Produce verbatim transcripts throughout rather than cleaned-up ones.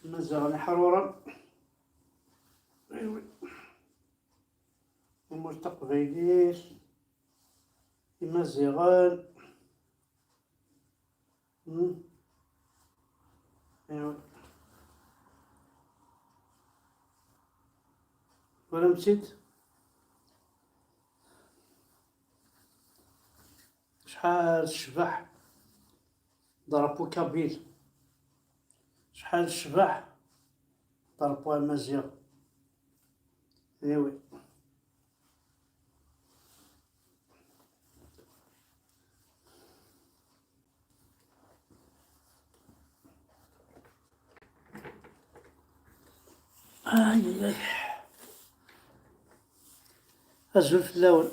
Imaziɣen iḥruren. Iwi. Tamurt taqbaylit. Imaziɣen. Hmm. Iwi. Twalam-tt-id? Acḥal tecbeḥ drapeau kabyle. Acḥal tecbeḥ drapeau amaziɣ. Iwi. Ay, ay, ay. Azul fell-awen.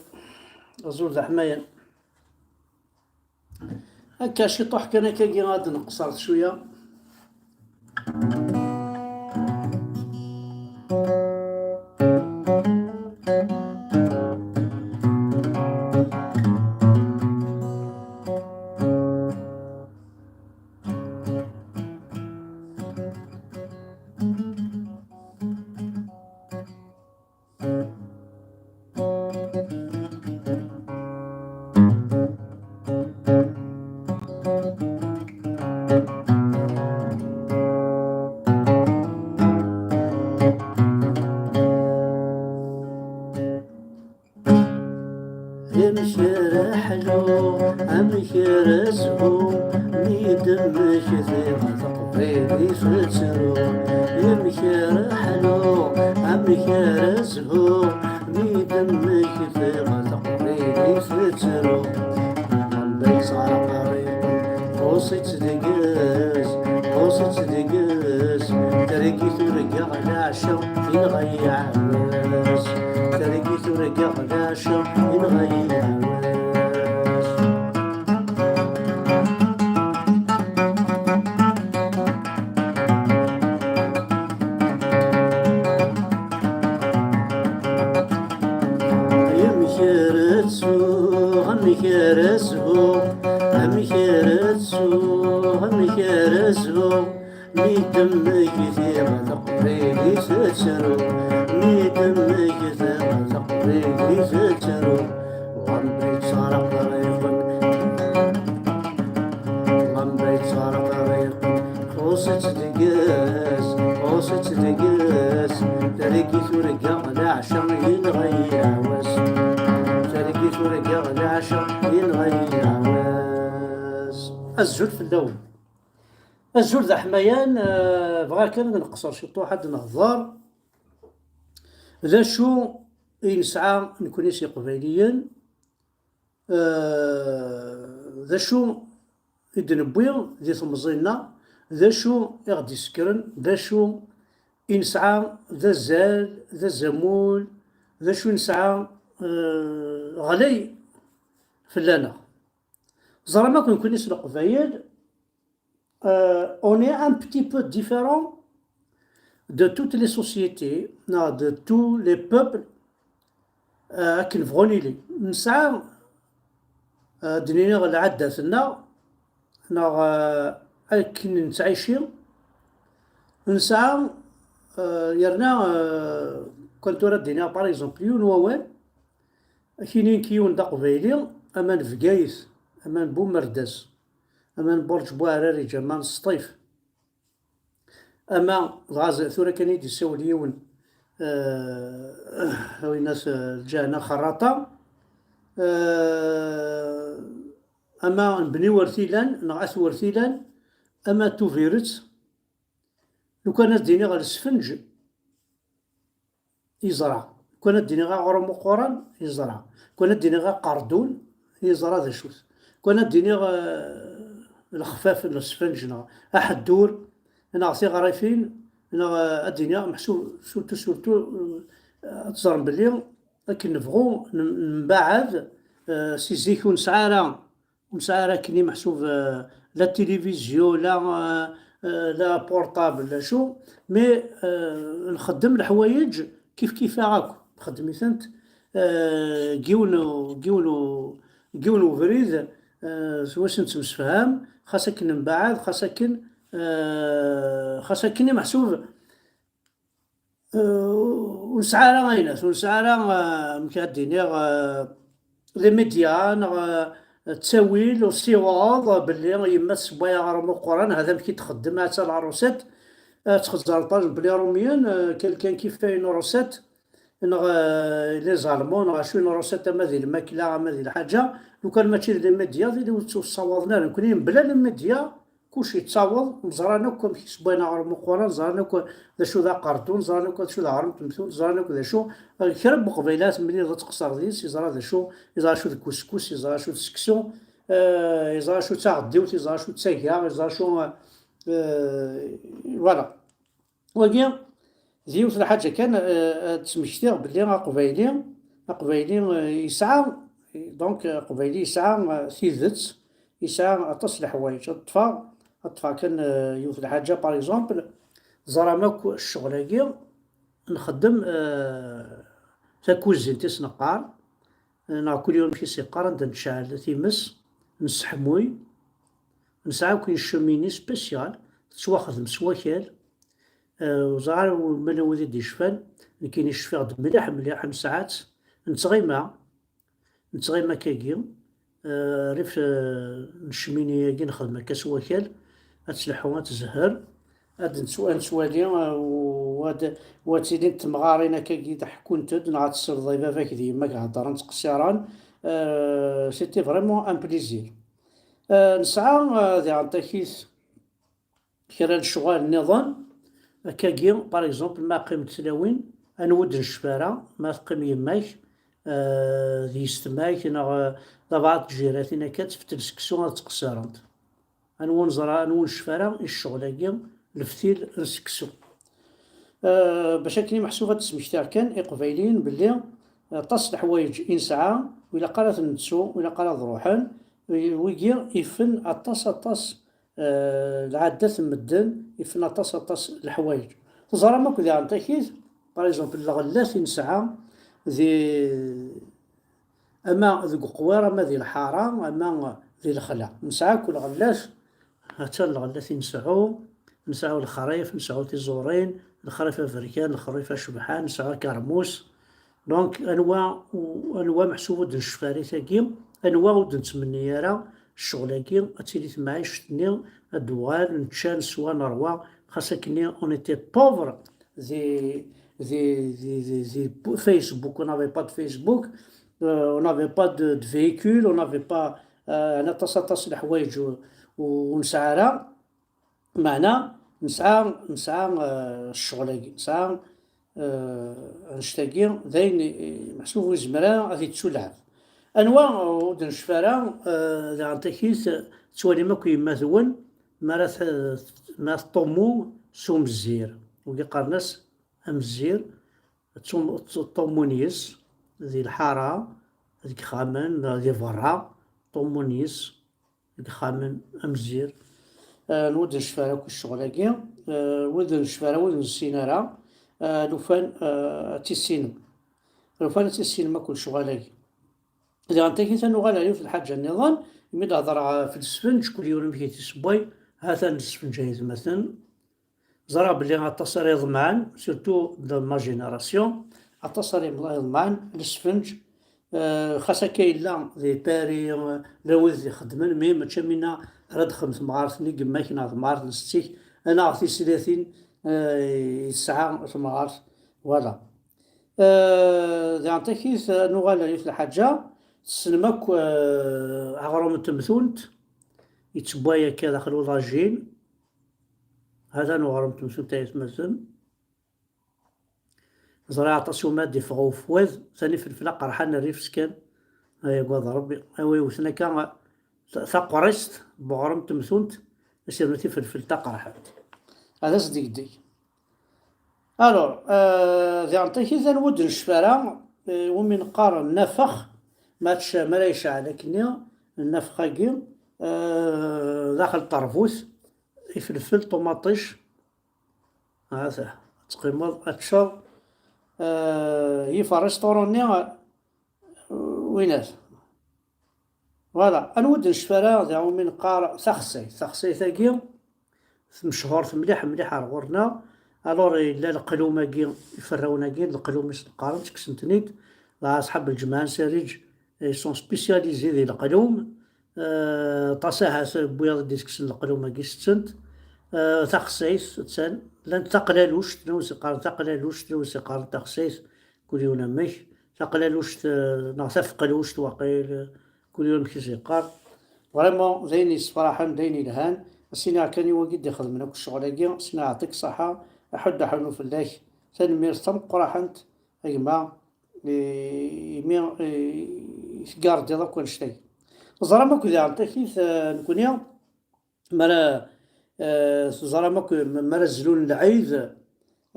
Azul d aḥmayan. Akka ciṭuḥ kan akkagi ad nqeṣṣret cwiya. Amek ara ḥluɣ, amek ara zhuɣ, mi d-mmektiɣ taqbaylit tettru. Amek ara ḥluɣ, amek ara zhuɣ, mi d-mmektiɣ taqbaylit tettru. Anda yettɛerqer iqqen, xuṣ-itt deg-s, xuṣ-itt deg-s. Targit urgaɣ leɛca, yenɣa-yi ɛawez. Targit urgaɣ leɛca, yenɣa-yi ɛawez. Amek ara ttuɣ, amek ara sbuɣ, amek ara ttuɣ, amek ara sbuɣ, mi d-mmektiɣ taqbaylit tettru, mi d-mmektiɣ taqbaylit tettru. Ɣembi ttreqriqen, ɣembi ttreqriqen, xuṣ-itt deg-s, xuṣ-itt deg-s. Targit urgaɣ leɛca, yenɣa-yi ɛawez. Targit urgaɣ leɛca, yenɣa-yi ɛawez. Azul fell-awen. Azul d aḥmayan, eh, bɣa kan ad nqeṣṣer ciṭuḥ, ad nehḍer d acu i nesɛa nekni s Iqbayliyen, eh, d acu i d-newwi di temẓi-nneɣ, d acu i ɣ-d-isekkren, d acu i nesɛa d azal, d azamul, d acu i nesɛa, eh, ɣlay fell-aneɣ. Ẓram akk nekni s Leqbayel, euh, on est un petit peu différent de toutes les sociétés, neɣ de tous les peuples, euh, akken bɣun ili. Nesɛa, euh, ad d-nini lɛaddat-nneɣ, neɣ, euh, akken nettɛici. Nesɛa, euh, yerna, euh, kan tura ad d-iniɣ, par exemple, yiwen wawal, ad k-inin yiwen d aqbayli, ama n Bgayet, ama n Bumerdas, ama n Burǧ Buɛrariǧ, ama n Sṭif, ama dɣa z-, tura kan i d-yessawel yiwen, eh, a winnat, eh, lǧahna xerraṭa, eh, ama n Bni Wertilan neɣ At Wertilan, ama n Tubiret, lukan ad d-iniɣ lesfenǧ, yeẓra. Lukan ad d-iniɣ aɣrum uquran, yeẓra. Lukan ad d-iniɣ aqerdun, yeẓra d acu-t. Lukan ad d-iniɣ, eh, lexfaf n lesfenǧ neɣ aḥeddur neɣ tiɣrifin neɣ, eh, ad d-iniɣ meḥsub surtout, surtout, eh, ad teẓrem belli akken nebɣu n-, nembaɛad, eh, si zik ur nesɛi ara ur nesɛi ara akken i meḥsub, eh, la tilivizyu, la, eh, eh, la portable, la acu, mais, eh, nxeddem leḥwayeǧ kif kif-aɣ akk, nxeddem-itent, eh, deg yiwen u-, deg yiwen u-, deg yiwen ubrid, eh, s wacu nettemsefham, xas akken nembaɛad, xas akken, eh, Xas akken i meḥsub, eh, ur nesɛi ara aynas, ur nesɛi ara, eh, amek ad d-iniɣ, eh, les médias neɣ, eh, ttawil, ur ssiweḍ belli yemma tessewway aɣrum uquran, hada amek i d-txeddem, ha-tt-a la recette. Eh, txezzer par exemple les Romiens, eh, quelqu'un qui fait une recette, neɣ, eh, les Allemands, neɣ acu, une recette ama di lmakla, ama di lḥaǧa, lukan mačči d les médias, tili ur tt-, ur ssawaḍen ara. Nekni mebla les médias, kullec yettaweḍ, neẓran akk amek i ssewwayen aɣrum uquran, ẓran akk d acu d aqerdun, ẓran akk d acu d aɣrum n temtunt, ẓran akk d acu, eh, kra n Uqbayli ara temlileḍ ad tqeṣṣreḍ yis, yeẓra d acu, yeẓra acu d kuskus, yeẓra acu d seksu, eh, yeẓra acu d taɣeddiwt, yeẓra acu d taga, yeẓra acu, eh, voilà. Wagi, d yiwet n lḥaǧa kan, eh, ad d-smektiɣ belli Aqbayli, Aqbayli, eh, yesɛa, donc, Aqbayli yesɛa, eh, tidet, yesɛa aṭas n leḥwayeǧ. Ad ṭṭfeɣ, ad ṭṭfeɣ kan, eh, yiwet n lḥaǧa, par exemple, teẓram akk ccɣel-agi, nxeddem, eh, takuzint i s-neqqar, neɣ kul yiwen amek i s-yeqqar, anda nceɛl times, nesseḥmuy, nesɛa akk une cheminée spéciale, tettwaxdem s wakal, eh, ur ẓriɣ ara ma llan wid i d-yecfan, nekkini cfiɣ-d mliḥ, mliḥ, nesɛa-tt, nettɣima, nettɣima akkagi, eh, rrif, eh, n ccmini-agi nexdem akka s wakal, ad tleḥḥu, ad tezher, ad nettw-, ad nettwali, eh, u ad, u ad tilint temɣarin akkagi d-ḥekkunt-d, neɣ ad tesleḍ i baba-k d yemma-k heddren, ttqeṣṣiren, eh, c'était vraiment un plaisir. Eh, nesɛa, eh, diɣen takit kra n lecɣal nniḍen, akkagi, par exemple, ma qqiment tlawin, anwa ur d-necfi ara, ma teqqim yemma-k, eh, d yessetma-k, neɣ, eh, d abɛaḍ n tjiratin akka, tfettel seksu ad ttqeṣṣirent. Anwa ur neẓra, anwa ur necfi ara i ccɣel-agi, leftil n seksu. Eh, bac akken i meḥsub ad d-smektiɣ kan Iqbayliyen belli aṭas n leḥwayeǧ i nesɛa, ur ilaq ara ad ten-nettu, ur ilaq ara ad ruḥen, wigi ifen aṭas, aṭas, eh, lɛaddat n medden, ifen aṭas, aṭas n leḥwayeǧ. Teẓram akk diɣen takit, par exemple, lɣellat i nesɛa di, ama deg uqwir, ama di lḥara, ama di lexla. Nesɛa akk lɣellat, ha-tt-an lɣellat i nseɛɛu, nseɛɛu lexrif, nseɛɛu tiẓurin, lexrif aberkan, lexrif acebḥan, nesɛa akermus. Donc, anwa, anwa meḥsub ur d-necfi ara i tagi, anwa ur d-nettmenni ara ccɣel-agi, ad tili temɛict-nni, ad d-uɣal, nečča, neswa, nerwa, xas akkenni, on était pauvre, di, di, di, di, di Facebook, on n'avait pas de Facebook, euh, on n'avait pas de, de véhicule, on n'avait pas, euh, aṭas, aṭas n leḥwayeǧ ur, ur, ur nesɛi ara. Meɛna nesɛa, nesɛa, eh, ccɣel-agi, nesɛa, eh, annect-agi, d ayen i, i, meḥsub ur yezmir ara ad yettu lɛebd. Anwa ur d-necfi ara, eh, daɣen takit, tettwalim akk yemma-twen, mi ara t-, mi ara teṭṭummu s umezzir. Wigi qqaren-as amezzir, ṭṭum-, ṭṭummun yes di lḥara, deg ixxamen, di berra, ṭṭummun yes deg ixxamen, amezzir. Eh, anwa ur d-necfi ara akk ccɣel-agi, eh, wid ur necfi ara, wid ur nessin ara, eh, lufan, eh, ad tissinem. Lufan ad tissinem akk lecɣal-agi. Diɣen takit ad nuɣal ar yiwet n lḥaǧa nniḍen, imi d-hedreɣ ɣef lesfenǧ, kul yiwen amek i t-issewway, ha-t-an lesfenǧ ay atmaten. Ẓriɣ belli aṭas ara iḍemɛen, surtout dans ma génération, aṭas ara iḍemɛen lesfenǧ, eh, xas akka yella di Paris, eh, la wid ixeddmen, mais mačči am winna ara d-texdem temɣart-nni n yemma-k neɣ temɣart n setti-k, neɣ tislatin, eh, i tesɛa temɣart, voilà. Eh, diɣen takit, eh, nuɣal ar yiwet n lḥaǧa, tessnem akk, eh, aɣrum n temtunt, yettewway akka daxel uḍajin, hada n uɣrum n temtunt ay atmaten. Ẓriɣ aṭas uma d-iffeɣ ufwad, tani felfel aqerḥan rrif-s kan. Ay agad Rebbi, ay wa yewten akka ta-, taqerrist n uɣrum n temtunt, asirem tifelfelt taqerḥant. Ad as-degdeg. Alors, euh, diɣen takit anwa ur d-necfi ara, euh, wumi neqqar nnafex, ma tc-, ma ara yecɛel akkenni, nnafex-agi, euh, daxel terbut, ifelfel, ṭumaṭic, ha-t-a, ad teqqimeḍ, ad teččeḍ, euh, yif rristuru-nni, euh, winat. Voilà, anwa ur d-necfi ara, diɣen wumi neqqar taxsayt. Taxsayt-agi, tmechurt mliḥ mliḥ ar ɣur-neɣ. Alors yella leqlum-agi, iferrawen-agi, leqlum i s-neqqaren, ttekksen-ten-id. Dɣa aṣḥab lǧemɛa n Sariǧ, ils sont spécialisés di leqlum. Eh, aṭas ahat n wiyaḍ i d-itekksen leqlum-agi, setten-t. Eh, taxsayt, attan. Llant taqlaluct, llan wis iqqaren taqlaluct, llan wis iqqaren taxsayt, kul yiwen amek. Taqlaluct, eh, neɣ tafeqluct waqil, eh, kul yiwen amek i s-yeqqar. Vraiment, d ayen yessefraḥen, d ayen yelhan. As-iniɣ kan i wagi d-ixedmen akk ccɣel-agi, as-iniɣ yeɛṭik ṣṣeḥḥa, aḥuddu aḥunnu fell-ak. Tanemmirt tameqqraḥent, a gma, i, imi, i, i tgardiḍ akk annect-agi. Teẓram akk daɣen takit, eh, nekkni, mi ara, eh, teẓram akk, mi ara zlun lɛid,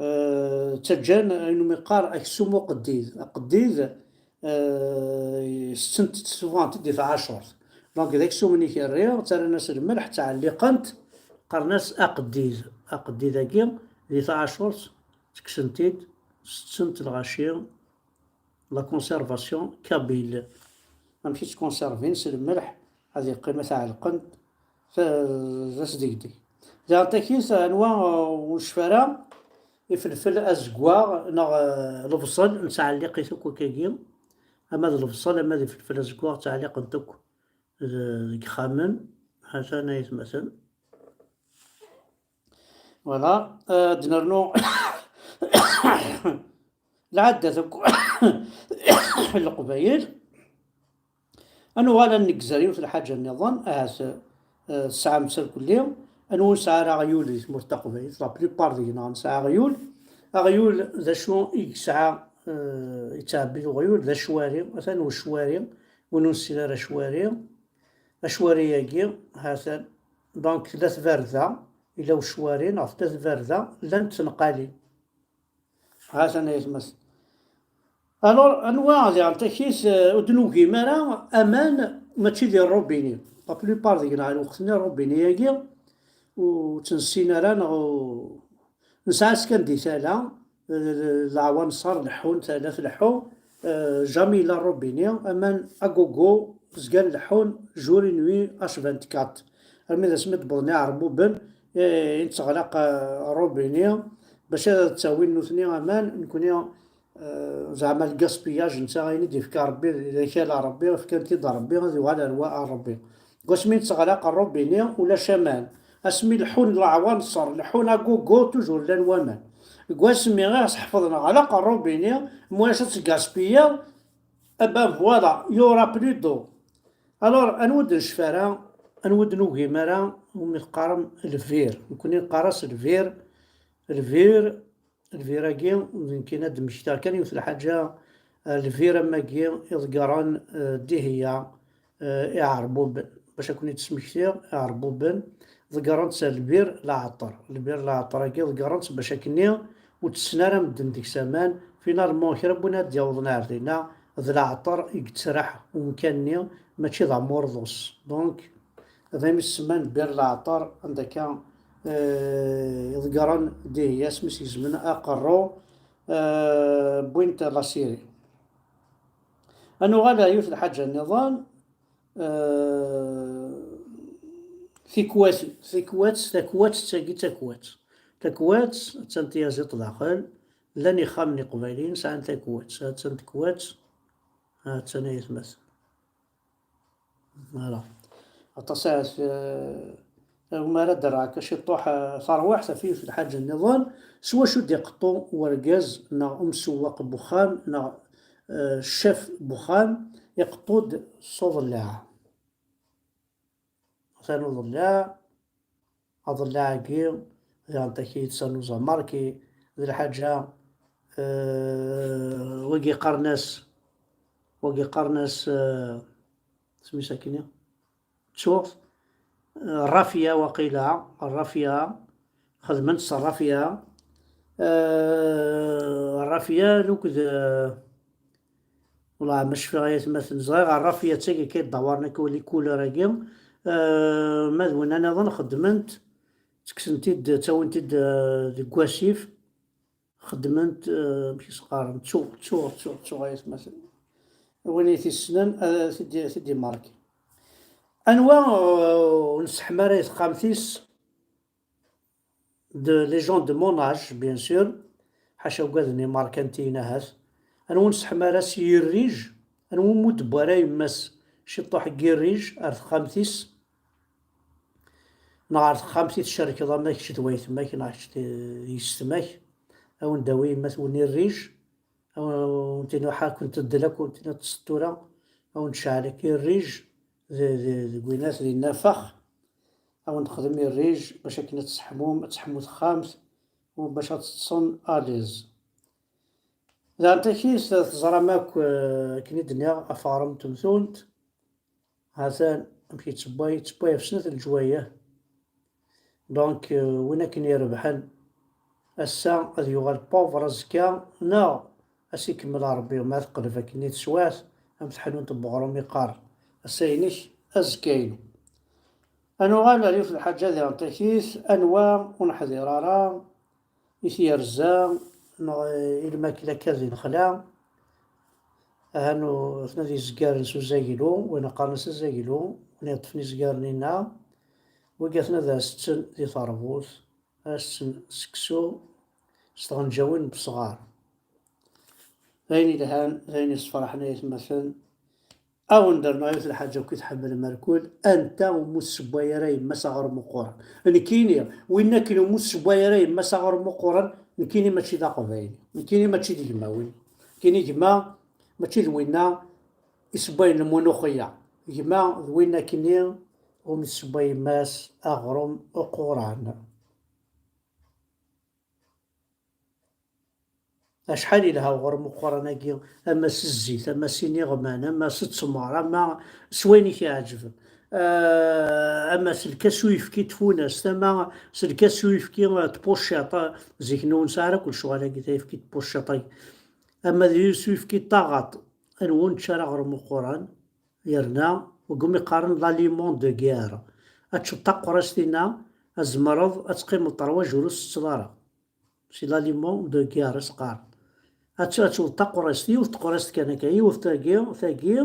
eh, ttaǧǧan ayen umi qqar aksum uqeddid. Aqeddid, eh, setten-t, sufɣen-t di tɛacurt. Donc d aksum-nni i rriɣ, ttarran-as lmelḥ, ttɛelliqen-t, qqaren-as aqeddid. Aqeddid-agi di tɛacurt, ttekksen-t-id, setten-t lɣaci, la conservation kabyle. Amek i ttkonservin s lmelḥ, ad yeqqim ad t-ɛelqen, t-, d asdegdeg. Daɣen takit, anwa, uh, ur necfi ara, ifelfel azeggaɣ neɣ, uh, lebṣel, nettɛelliq-it akk akkagi, ama d lebṣel, ama d ifelfel azeggaɣ, ttɛelliqen-t akk d-, deg ixxamen, ha-t-an ayetmaten. Voilà, euh, ad d-nernu lɛaddat akk n Leqbayel. Ad nuɣal ad negzer yiwet lḥaǧa nniḍen, ahat, euh, tesɛam-tt irkelli. Anwa ur nesɛi ara aɣyul di tmurt taqbaylit? La plupart deg-neɣ nesɛa aɣyul. Aɣyul, d acu i yesɛa, euh, yettɛebbi uɣyul? D acwari, atan ucwari, win ur nessin ara acwari. Acwari-agi, ha-t-an. Donc, tella tbarda, yella ucwari, neɣ tella tbarda, llant tenqalin. Ha-t-an ayetmaten. Alors, anwa diɣen takit, euh, ur d-nugim ara aman, mačči di rrubini. La plupart deg-neɣ lweqt-nni rrubini-agi, ur tt-nessin ara, neɣ ur, nesɛa-tt kan di tala, leɛwanṣer leḥḥun, tala tleḥḥu, euh, jamais yella rrubini, aman agogo zgan leḥḥun jour et nuit H vingt-quatre. Armi d asmi d-wwḍen iɛerbuben, eh, i netteɣlaq, euh, rrubini, bac ad ttawin nutni aman, nekni, euh, zeɛma le gaspillage, netta ayen i d-yefka Rebbi, d akal n Rebbi, fkan-t-id Rebbi, ad yuɣal ar wa, ar Rebbi. Deg wasmi netteɣlaq rrubini, ulac aman. Asmi leḥḥun leɛwanṣer, leḥḥun agogo, toujours llan waman. Deg wasmi i ɣas ḥefḍen ɣlaq rrubini, mulac ad tgaspiya, eh ben voilà, il y aura plus d'eau. Alors, anwa ur d-necfi ara, anwa ur d-nugim ara, umi teqqarem lbir. Nekni neqqar-as lbir, lbir, lbir-agi, d nekkini ad d-mmektiɣ kan yiwet lḥaǧa, eh, lbir am wagi iḍeggren, eh, Dihya, eh, Iɛerbuben. Bac ad ken-id-smektiɣ, Iɛerbuben, ḍeggren-tt lbir Leɛṭer. Lbir Leɛṭer-agi ḍeggren-tt bac akkenni ur tessen ara medden deg-s aman. Finalement, kra n win ad d-yawḍen ar dinna, d Leɛṭer i yettraḥ umkan-nni, mačči d Amurḍus. Donc, d ayen i s-semman Bir Leɛṭer, anda akka, eh, ḍeggren Dihya asmi s-gezmen aqerru, eh, wwin-t la Syrie. Ad nuɣal ar yiwet lḥaǧa nniḍen, eh, tikwat, tikwat, takwat, tagi d takwat. Takwat, attan tyaziḍt daxel, llan ixxamen iqbayliyen sɛan takwat, attan tekwat, attan ayetmaten. Voilà. Aṭas ahat, eh, ma ara d-rreɣ akka ciṭuḥ, eh, tarwiḥt ɣef yiwet lḥaǧa nniḍen, s wacu d-iqeṭṭu wergaz neɣ umsewweq n wexxam neɣ, eh, ccaf n wexxam, iqeṭṭu-d s uḍellaɛ. Atan uḍellaɛ, aḍellaɛ-agi, diɣen takit s anuẓamarki, d lḥaǧa, eh, wagi qqaren-as, wagi qqaren-as, eh, isem-is akkenni? Ttuɣ-t, eh, rrafya waqila, rrafya, xedmen-t s rrafya, eh, rrafya, lukd, eh, Wellah ma cfiɣ ay atmaten, ẓriɣ rrafya d tagi akka yeddawaren akka les couleurs-agi. Eh, ma d winna nniḍen xeddmen-t, ttekksen-t-id, ttawin-t-id, eh, deg wasif, xeddmen-t, eh, amek i s-qqaren, ttuɣ, ttuɣ, ttuɣ, ttuɣ ay atmaten. Win i t-issnen, eh, ad t-id-, ad t-id-imarki. Anwa, eh, ur nesseḥma ara i texxamt-is? de, les gens de mon âge, bien sûr, ḥaca ugaden imerkantiyen ahat. Anwa ur nesseḥma ara s yirrij? Anwa umi d-tewwi ara yemma-s ciṭuḥ n yirrij ar texxamt-is? Neɣ ar texxamt i tcerkeḍ, ama kečč d wayetma-k neɣ kečč d yessetma-k, a wen-d-tawi yemma-twen irrij, a wen-tini ḥa kent-ddel akk, wen-tini ṭṭset tura, a wen-tceɛl akk irrij de, de, deg winat di nnafex, a wen-texdem irrij bac akken ad tesseḥmum, ad tesseḥmu texxamt, u bac ad teṭṭsem à l'aise. Daɣen takit teẓram akk, eh, akken i d-nniɣ, ɣef uɣrum n temtunt, ha-t-an amek yettewway, yettewway ɣef snat n leǧwayeh. Donc, euh, win akken irebḥen ass-a ad yuɣal pauvre azekka, neɣ ad s-ikemmel Ṛebbi, ma teqleb akken i teswiɛt am teḥnunt n weɣrum iqqar, ass-a inek, azekka inu. Ad nuɣal ar yiwet n lḥaǧa diɣen takit, anwa ur neḥdir ara i tyerza, neɣ i lmakla akka di lexla. Ahan u-, aten ad izgaren s uzaglu, win qqaren-as azaglu, win yeṭṭfen izgaren-inna, wigi aten ad as-tten di terbut, ad as-tten seksu s tɣenǧawin n wesɣar. D ayen ilhan, d ayen yessefraḥen ay atmaten. A wen-d-rnuɣ yiwet n lḥaǧa akk i tḥemmlem rkul, anta umi ur tessewway ara yemma-s aɣrum uquren? Nekkini, win akken umi ur tessewway ara yemma-s aɣrum uquren, nekkini mačči d aqbayli, nekkini mačči d gma-wen. Nekkini gma mačči d winna isewwayen lmunuxiya. Gma d win akkenni umi tessewway yemma-s aɣrum uquran. Acḥal ilha uɣrum uquran-agi, ama s zzit, ama s iniɣman, ama s ttmer, ama s wayen i k-iɛeǧben. Ah, ama s lkas uyefki n tfunast, ama s lkas uyefki, ah, n tpuciṭ, ah, zik-nni ur nesɛi ara akk lecɣal-agi, tayefki n tpuciṭ-agi. Ama d s uyefki n taɣaṭ, anwa ur nečči ara aɣrum uquran, yerna deg umi qqaren l'aliment de guerre. Ad teččeḍ taqrest-inna, ad tzemreḍ ad teqqimeḍ trois jours ur tettetteḍ ara. C'est l'aliment de guerre, i s-qqaren. Ad t-, ad tewweḍ taqrest, yiwet teqrest kan akka, yiwet tagi, tagi,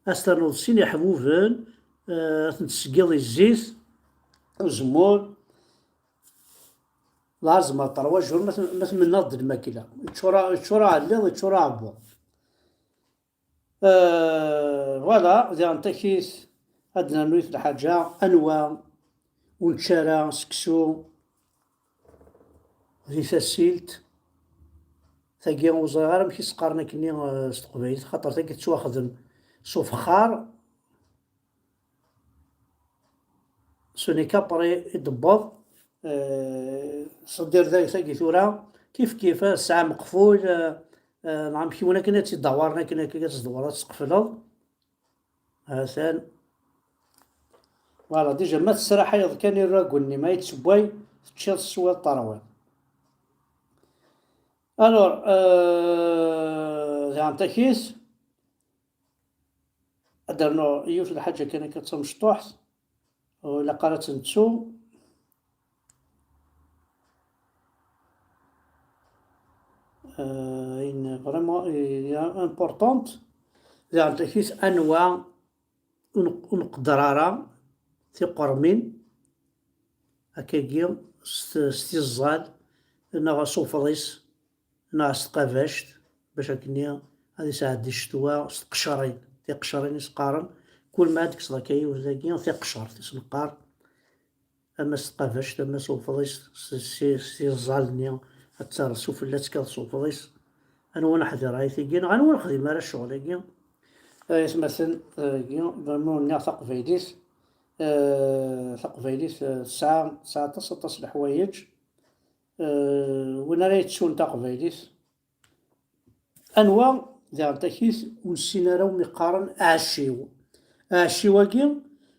ad s-ternuḍ sin iḥbuben, eh, ad ten-tesgiḍ i zzit, uzemmur, la tzemreḍ trois jours, ma t-, ma tmennaḍ-d lmakla. Yeččur-, yeččur aɛelliḍ, yeččur aɛebbuḍ. Euh, voilà, diɣen takit ad d-nernu yiwet lḥaǧa, anwa ur nečči ara seksu di tasilt. Tagi ur ẓriɣ ara amek i s-qqaren akkenni, euh, s teqbaylit, xaṭer tagi tettwaxdem s ufexxar. Ce n'est qu'après i d-tewweḍ, euh, s-, d-, d-, tagi tura, kif kif, euh, tesɛa meqful, euh, euh, neɣ amek iwan akken ad tt-id-dawaren akken akka ad tt-tdewreḍ ad tt-tqefleḍ. Ha-t-an. Voilà, déjà ma tesraḥayeḍ kan irragen-nni, ma yettewway, teččiḍ teswiḍ terwiḍ. Alors, euh, diɣen takit, ad d-rnuɣ yiwet n lḥaǧa kan akka d tamecṭuḥt, ur ilaq ara ad tt-nettu. Euh, une vraiment, euh, importante. Diɣen takit anwa ur neq-, ur nqedder ara tiqermin, akkagi s t-, s tiẓẓal, neɣ s ufḍis, neɣ s tqabact, bac akkenni ad isɛeddi ccetwa s tqecrin. Tiqecrin i s-qqaren, kul ma ad tekkseḍ akka yiwet dagi, tiqecert i s-neqqar, ama s tqabact, ama s ufḍis, s, s, s tiẓẓal-nni, ad terreḍ sufella, ad tekkeḍ s ufḍis. Anwa neḥder ay tigi, neɣ anwa nexdim ara ccɣel-agi? Ay atmaten, tagi, vraiment nniɣ taqbaylit, eh, taqbaylit, eh, tesɛa, tesɛa aṭas, aṭas n leḥwayeǧ. Eh, win ara yettun taqbaylit. Anwa, diɣen takit, ur nessin ara umi qqaren aɛecciw. Aɛecciw-agi,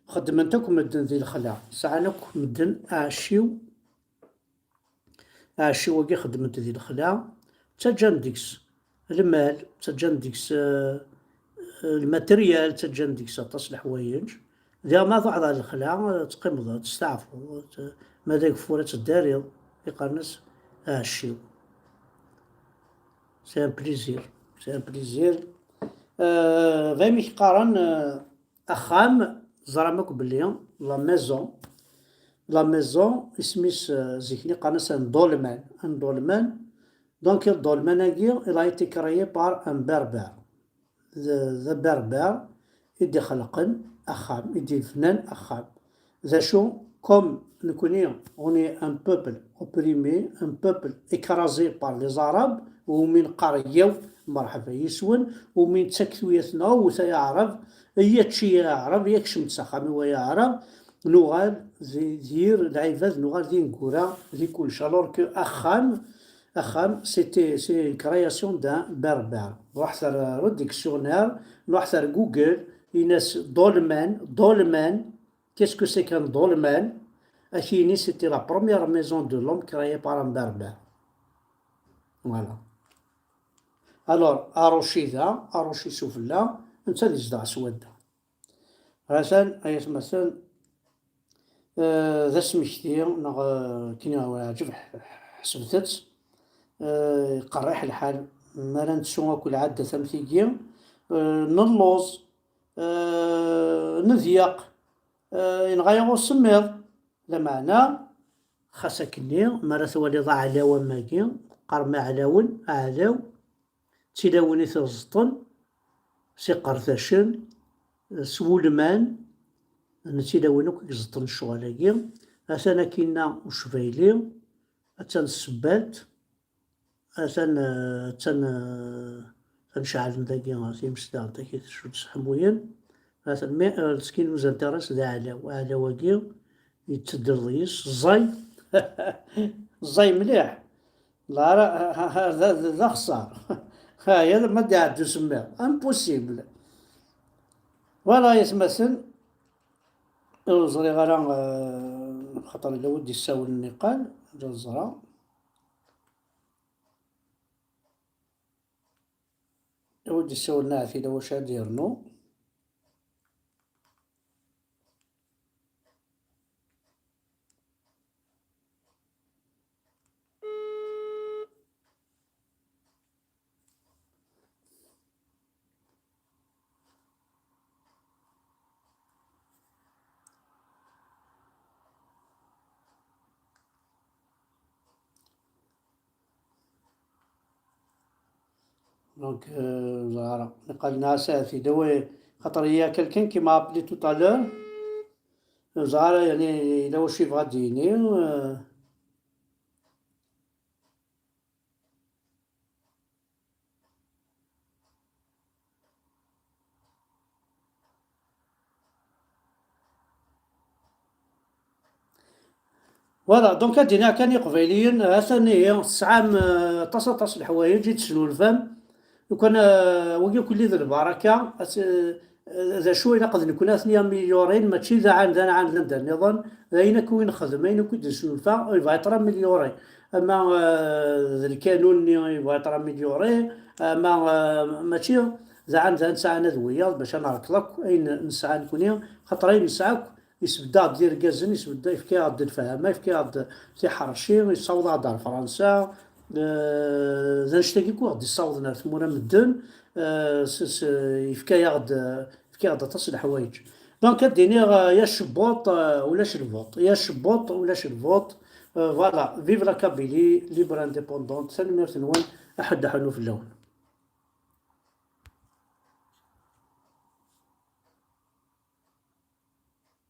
xeddmen-t akk medden di lexla. Sɛan akk medden aɛecciw. Aɛecciw-agi xeddmen-t di lexla. Ttaǧǧan deg-s lmal, ttaǧǧan deg-s, eh, lmateryal, ttaǧǧan deg-s aṭas n leḥwayeǧ. Diɣ ma truḥeḍ ɣer lexla, teqqimeḍ, testeɛfuḍ, ma d ageffur ad teddariḍ, iqqaren-as aɛecciw. C'est un plaisir, c'est un plaisir. Euh, d ayen i k-qqaren, euh, axxam, ẓram akk belli la maison, La maison, isem-is, euh, zik-nni qqaren-as un dolmen. Un dolmen. Donc, le dolmen-agi, il a été créé par un berbère. D, d aberbère i d-ixelqen axxam, i d-ibnan axxam. D acu, comme nekni, on est un peuple opprimé, un peuple écrasé par les Arabes, umi neqqar yaw, merḥba yis-wen, umi nettak tuyat-nneɣ, wwet ay aɛrab, iyya čči ay aɛrab, iyya kcem-d s axxam-iw ay aɛrab, nuɣal d, d yir lɛibad, nuɣal d ineggura, di kullec. Alors que axxam, axxam, c'était, c'est une création d'un berbère. Ruḥet ar, ar dictionnaire, ruḥet ar Google, in-as dolmen, dolmen, qu'est-ce que c'est qu'un dolmen? Ad k-yini, c'était la première maison de l'homme créée par un berbère. Voilà. Alors, aruci da, aruci sufella, netta ad izdeɣ s wadda. Atan, ay atmaten, eh, d asmekti, neɣ, eh, akken i wen-iɛǧeb, ḥ-, ḥesbet-tt. Eh, iqerriḥ lḥal, mi ara nettu akk lɛaddat am tigi, eh, nelluẓ, eh, nedyaq, eh, yenɣa-yaɣ usemmiḍ. Lameɛna, xas akkenni, mi ara twaliḍ aɛlaw am wagi, qqaren-as aɛlawen, aɛlaw, d tilawin i t-iẓeṭṭen s iqerdacen, s wulman, d tilawin akk i iẓeṭṭen ccɣel-agi. Atan akkinna ucbayli, attan tsebbalt, atan, eh, attan, eh, atan ceɛlen dagi times daɣen takit cud seḥmuyen. Atan, mais, eh, ce qui nous intéresse d aɛlaw. Aɛlaw-agi yettedder deg-s, ẓẓay, ẓẓay mliḥ. La, ra-, ha, ha, d, d, d axeṣṣar. Ha, ya ma d-iɛeddu usemmiḍ. Impossible. Voilà, ay atmaten. Ur ẓriɣ ara, eh, xaṭer yella wi d-issawlen niqal, ad ẓreɣ. Wi d-issawlen ahat yella wacu ad d-yernu. Donc, euh, ur ẓriɣ ara. Niqal nɛas ahat yella wa, xaṭer il y a quelqu'un qui m'a appelé tout à l'heure. Ur ẓriɣ ara, yani, yella wacu yebɣa ad d-yini, euh. Voilà, donc ad d-iniɣ kan i Iqbayliyen, atan ihi tesɛam, euh, aṭas, aṭas n leḥwayeǧ i tesnulfam. Lukan, euh, wagi kulli d lbaraka, ad, euh, d acu ilaq d nekkni ad ten-améliorin, mačči d aɛan, d aɛan, d anda nniḍen, d ayen akk i nexdem, ayen akk i d-nesnulfa, il va être amélioré. Ama, euh, d lkanun-nni, il va être amélioré, ama, euh, mačči d aɛan, d aɛan sɛan ad wiyaḍ, bac ad nerkeḍ akk ayen nesɛa nekkni, xaṭer ayen nesɛa akk, yesbedd-aɣ-d d irgazen, yesbedd, yefka-yaɣ-d lfahama, yefka-yaɣ-d tiḥerci, yessaweḍ-aɣ-d ar Fransa, eh, d annect-agi akk i ɣ-d-yessawḍen ar tmura n medden, eh, s, s, yefka-yaɣ-d, yefka-yaɣ-d aṭas n leḥwayeǧ. Donc, ad d-iniɣ, eh, ya cebbuṭ, eh, ulac lvuṭ, ya cebbuṭ, ulac lvuṭ. Eh, voilà, vive la Kabylie libre indépendante, tanemmirt-nwen, aḥuddu aḥunnu fell-awen.